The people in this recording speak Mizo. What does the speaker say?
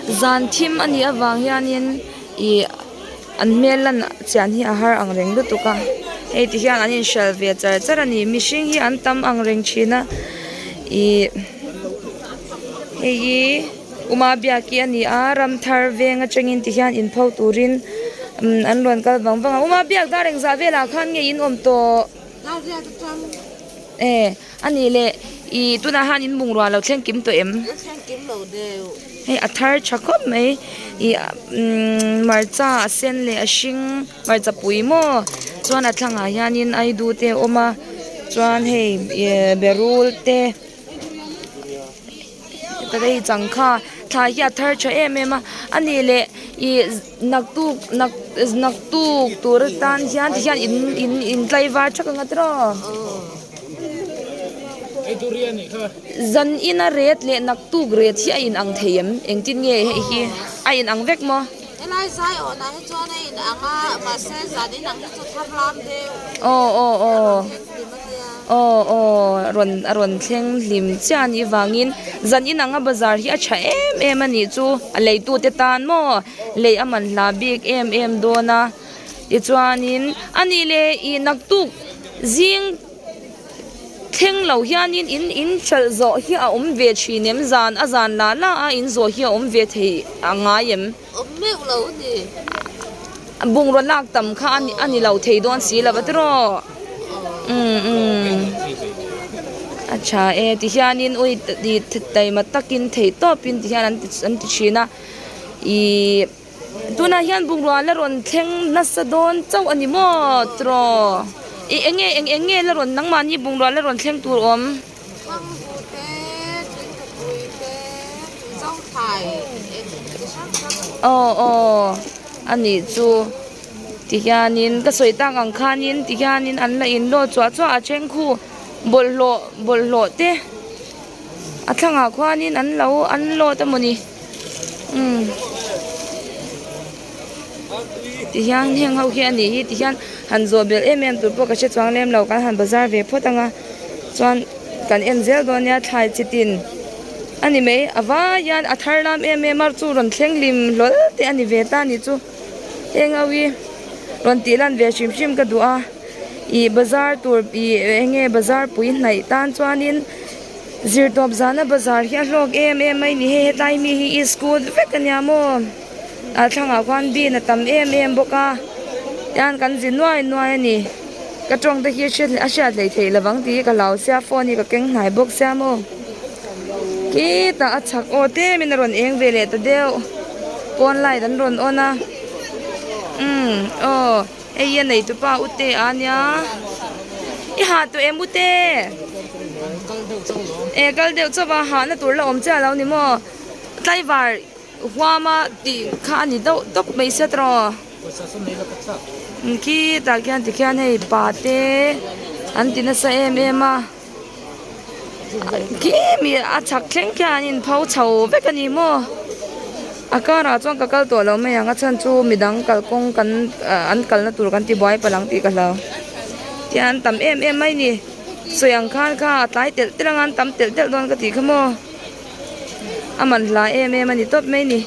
Zan thim a nih avang hianin ih an hmel lan chian hi a har ang reng lutuk a hei ti hian an inhralh ve char char a ni mihring hi an tam ang reng thin a ih hei hi Uma Biaki a ni a Ramthar veng atangin ti hian inpho turin an rawn kal vang vang a Uma Biak dar engzah velah khan nge in awm tawh e a nih leh ih tunah hian in bungrua lo thleng kim tawh em? Hei a thar tha khawp mai ih umm hmarcha a sen leh a hring hmarcha pui maw chuan a thlangah hianin aidu te a awm a chuan hei ih berul te hei changkha thlai hi a thar tha em em a a nih leh ih naktuk nak naktuk tur atan hian ti hian in in in tlaivar thak ang a tiraw. Zan ina ret leh naktuk ret hi a in ang thei em? Engtin nge hei hi a in ang vek maw? Helai zai awnah hi chuan a in ang a, mahse zan in ang hi chu thar lam deuh. Aw aw aw aw aw rawn a rawn thleng hlim chiah a nih vangin zan in anga bazar hi a tha em em a nih chu a leitute tan maw lei a man hla bik em em dawn a tichuanin a nih leh ih naktuk zing. Thleng lo hianin in in hralh zawh hi a awm ve thin em? Zan a zan lah lah a in zawh hi a awm ve thei a ngai em? Awm meuh lo a ni. Bungraw lak tam kha a ni lo thei dawn si lo a tiraw? Umm umm a tha e tihianin ui taima takin theih tawpin tihian an ti an ti thin a ihh Tunah hian bungrua la rawn thleng nasa dawn chauh a ni maw tiraw? Ih eng nge eng eng nge la rawn nangmahni bungrua la rawn thleng tur awm? Thangbu te, thingpui te, zauthai eng chi hrang hrang. Aw aw a nih chu tihianin ka sawi tak ang khanin tihianin an la inlawt chuah chuah a then khu bawlhhlawh bawlhhlawh te a thlangah khuanin an lo an lawt a mawni. Umm ti hian heng ho hi a nih hi ti hian han zawh belh em em tur pawh ka hre chuang lem lo kan han bazar ve phawt ang a chuan kan en zel dawn nia thlai chi tin a ni mai a vai hian a thar lam em em a chu rawn thleng hlim hlawl te a ni ve ta a nih chu heng ho hi rawn tih lan ve hrim hrim ka duh a ih bazar tur ih eng nge bazar pui hnaih tan chuanin. Zirtawp zana bazar hi a hlawk em em mai ni hei hetlai mi hi i school vek a nia maw a thlangah khuan bin a tam em em bawk a tian kan zi nuai nuai a ni ka tawng te hi a hriat hleih theih lovang tih hi ka hlau sia phone hi ka keng hnai bawk sia maw khitah a chhak aw tlem in a rawn eng ve leh ta deuh pawn light an rawn on a umm aw. Hei hi a nei tupa ute a nia i hah tawh em ute e kal deuh chauh a hahna tur la awm chiah lo ni maw tlaivar huama tih kha a ni deuh tawp mai sia tawh khitah khian tikhian hei pa te an ti nasa em em a khi mi a chhak thleng khian an in pho chho vek a ni maw a karah chuan ka kal tawh lo mai ang a chhan chu midang kalkawng kan an kalna tur kan ti buai palh ang tih ka hlau tiang an tam em em mai ni sawi ang khan kha a tlai telh telh anga an tam telh telh dawn ka tih kha maw a man hla em em a ni tawp mai ni.